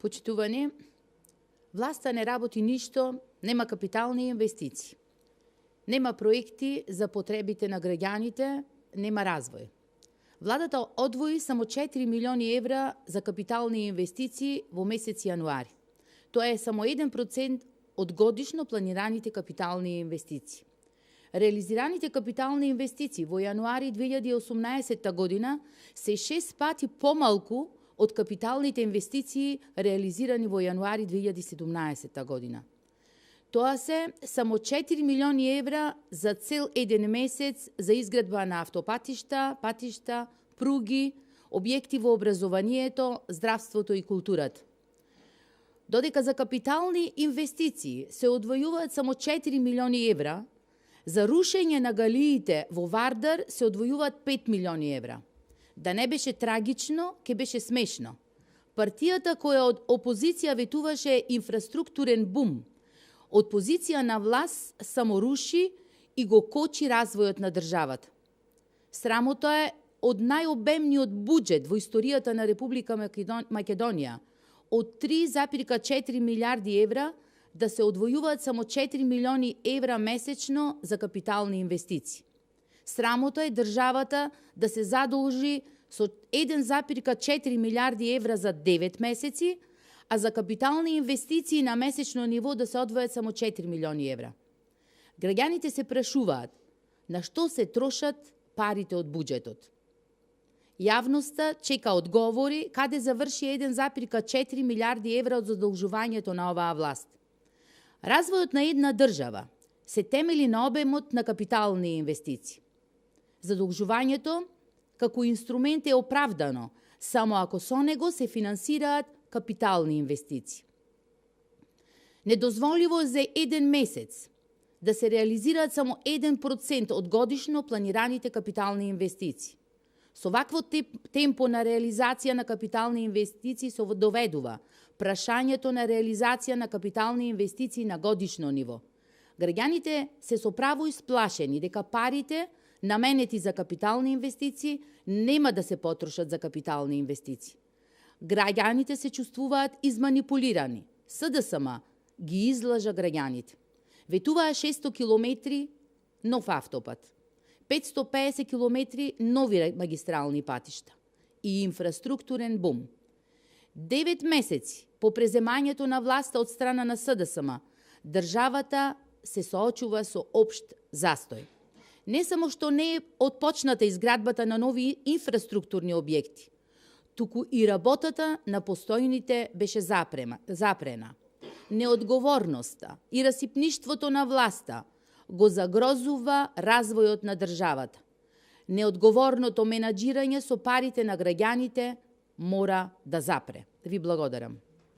Почитувани, власта не работи ништо, нема капитални инвестиции. Нема проекти за потребите на граѓаните, нема развој. Владата одвои само 4 милиони евра за капитални инвестиции во месец јануари. Тоа е само 1% од годишно планираните капитални инвестиции. Реализираните капитални инвестиции во јануари 2018 година се 6 пати помалку од капиталните инвестиции реализирани во јануари 2017 година. Тоа се само 4 милиони евра за цел еден месец за изградба на автопатишта, патишта, пруги, објекти во образованието, здравството и културата. Додека за капитални инвестиции се одвојуваат само 4 милиони евра, за рушење на галиите во Вардар се одвојуваат 5 милиони евра. Да не беше трагично, ке беше смешно. Партијата која од опозиција ветуваше инфраструктурен бум, од позиција на власт само руши и го кочи развојот на државата. Срамото е од најобемниот буџет во историјата на Република Македонија, од 3,4 милиарди евра, да се одвојуваат само 4 милиони евра месечно за капитални инвестиции. Срамота е државата да се задолжи со 1,4 милиарди евра за 9 месеци, а за капитални инвестиции на месечно ниво да се одвојат само 4 милиони евра. Граѓаните се прашуваат на што се трошат парите од буџетот. Јавноста чека одговори каде заврши 1,4 милиарди евра од задолжувањето на оваа власт. Развојот на една држава се темели на обемот на капитални инвестиции. Задолжувањето како инструмент е оправдано, само ако со него се финансираат капитални инвестиции. Недозволиво за еден месец да се реализираат само 1% од годишно планираните капитални инвестиции. Со вакво темпо на реализација на капитални инвестиции се доведува прашањето на реализација на капитални инвестиции на годишно ниво. Граѓаните се со право исплашени дека парите наменети за капитални инвестиции нема да се потрошат за капитални инвестиции. Граѓаните се чувствуваат изманипулирани. СДСМ ги излажа граѓаните. Ветуваа 600 километри нов автопат, 550 километри нови магистрални патишта и инфраструктурен бум. 9 месеци по преземањето на власта од страна на СДСМ, државата се соочува со општ застој. Не само што не е отпочната изградбата на нови инфраструктурни објекти, туку и работата на постојните беше запрена. Неодговорноста и расипништвото на власта го загрозува развојот на државата. Неодговорното менаџирање со парите на граѓаните мора да запре. Ви благодарам.